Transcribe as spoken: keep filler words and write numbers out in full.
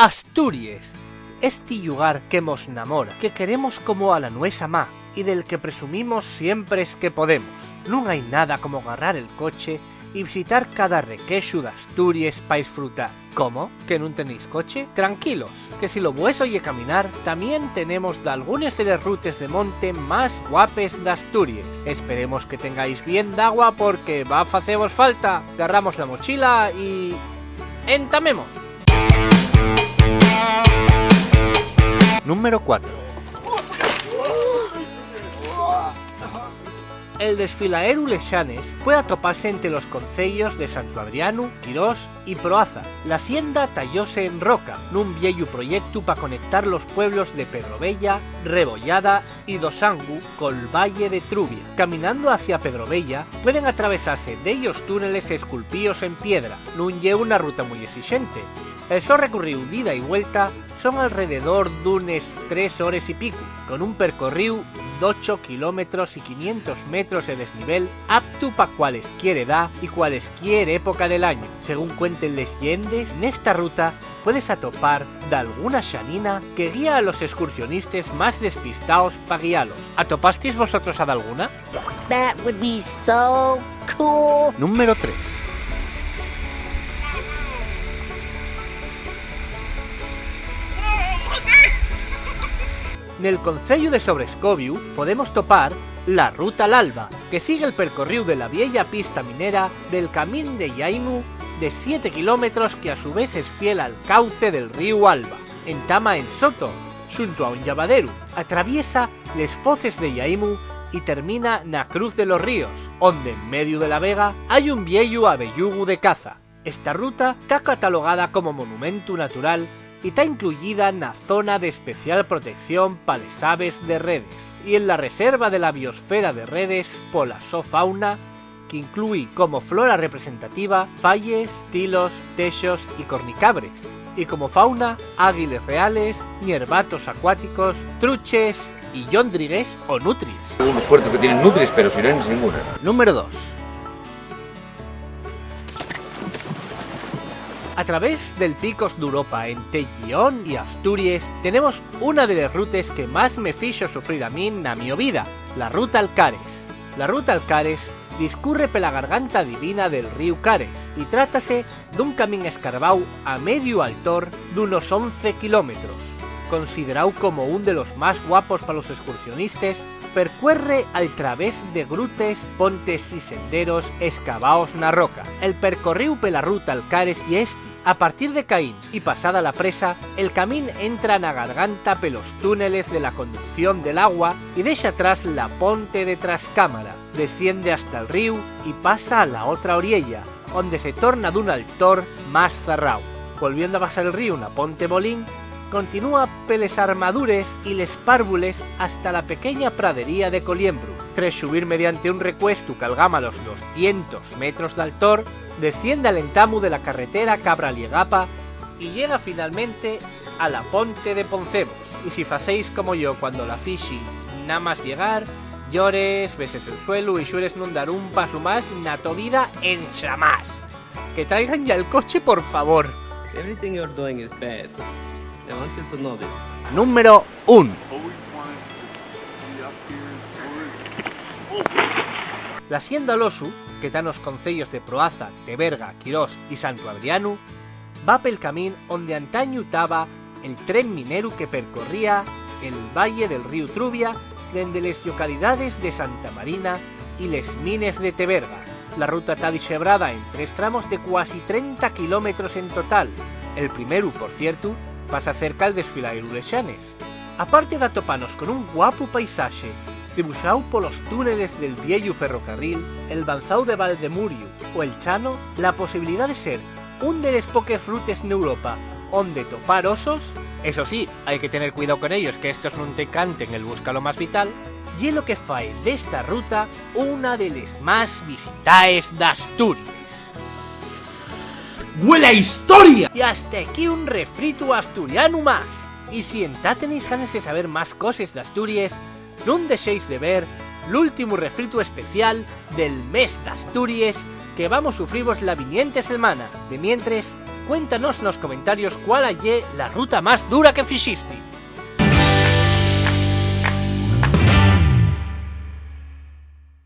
Asturies, esti llugar que mos namora, que queremos como a la nuesa ma y del que presumimos siempres que podemos. Nun hai nada como garrar el coche y visitar cada requexu d'Asturies pa isfrutar. ¿Cómo? ¿Que nun tenéis coche? Tranquilos, que si lo vueso ye caminar, tamién tenemos dalgunes de les rutes de monte más guapes d'Asturies. Esperemos que tengáis bien d'agua porque va facevos falta. Garramos la mochila y entamemos. Número cuatro. El desfilaeru Les Xanes pue atopase ente los conceyos de Santu Adrianu, Quirós y Proaza. La sienda tayóse en roca, nun vieyu proyectu pa conectar los pueblos de Pedrovella, Rebollada y d'Osangu col valle de Trubia. Caminando hacia Pedrovella, pueden atravesase dellos túneles esculpíos en piedra. Nun ye una ruta mui esixente. El so recorríu d'ida y vuelta son alrededor d'unes tres hores y picu, con un percorríu d'ocho kilómetros y quinientos metros de desnivel, aptu pa cualesquier edá y cualesquier época del añu. Según cuenten les lleendes, nesta ruta puedes atopar dalguna xanina que guía a los escursionistes más despistaos pa guialos. ¿Atopastis vosotros a dalguna? That would be so cool. Número tres. Nel conceyu de Sobrescobiu podemos topar la Ruta L'Alba, que sigue el percorríu de la vieya pista minera del Camín de Llaimu de siete kilómetros, que a su vez es fiel al cauce del ríu Alba. Entama en Soto, xunto a un llavaderu, atraviesa les foces de Llaimu y termina na Cruz de los Ríos, onde en mediu de la vega hai un vieyu abellugu de caza. Esta ruta ta catalogada como monumentu natural y ta incluyida na zona d'especial protección pa les aves de Redes y en la Reserva de la Biosfera de Redes pola so fauna, qu'inclúi como flora representativa falles, tilos, texos y cornicabres, y como fauna, águiles reales, ñerbatos acuáticos, truches y llondrigues o nutries. Unos cuertos que tienen nutries, pero sirenes ninguna. Número dos. A través del Picos d'Europa, ente Llión y Asturies, tenemos una de les rutes que más me fixo sufrir a min na mio vida, la Ruta Alcares. La Ruta Alcares discurre pela garganta divina del ríu Cares y trátase d'un camín escarváu a mediu altor d'unos once kilómetros, consideráu como un de los más guapos pa los escursionistes. Percuerre al través de grutes, pontes y senderos escavaos na roca. El percorríu pela Ruta Alcares ye esti. A partir de Caín y pasada la presa, el camín entra na garganta pelos túneles de la conducción del agua y dexa atrás la ponte de Trascámara, desciende hasta'l ríu y pasa a la otra oriella, onde se torna d'un altor más zarráu. Volviendo a pasar el ríu na ponte Bolín, continúa peles armadures y les párvules hasta la pequeña pradería de Coliembru. Tres xubir mediante un recuestu qu'algama los doscientos metros d'altor, desciende al entamu de la carretera Cabra-Liegapa y llega finalmente a la ponte de Poncebos. Y si facéis como yo cuando la fixi, namás llegar, llores, beses el suelu y xures nun dar un pasu más na to vida enxamás. Que traigan ya el coche, por favor. Everything you're doing is bad. I want you to know this. Número un. La Sienda Losu, que ta nos conceyos de Proaza, Teberga, Quirós y Santu Adrianu, va pel camín onde antañu taba el tren mineru que percorría el valle del ríu Trubia dende les llocalidades de Santa Marina y les mines de Teberga. La ruta ta dixebrada en tres tramos de cuasi trenta kilómetros en total. El primeru, por ciertu, pasa cerca'l desfilaeru Les Xanes. Aparte d'atopanos con un guapu paisaxe dibuxáu polos túneles del vieyu ferrocarril, el vanzáu de Valdemuriu o el Chano, la posibilidá de ser un de les poques rutes n'Europa onde topar osos, eso sí, hai que tener cuidao con ellos, que estos nun te canten el busca lo más vital, ye lo que fai d'esta ruta una de les más visitaes d'Asturies. ¡Güela historia! Y hasta aquí un refritu asturianu más. Y si entá tenéis ganes de saber más coses d'Asturies, nun dexéis de ver l'últimu refritu especial del mes d'Asturies que vamos sufrivos la viniente selmana. De mientres, Cuéntanos nos comentarios cuál ye la ruta más dura que fixistis.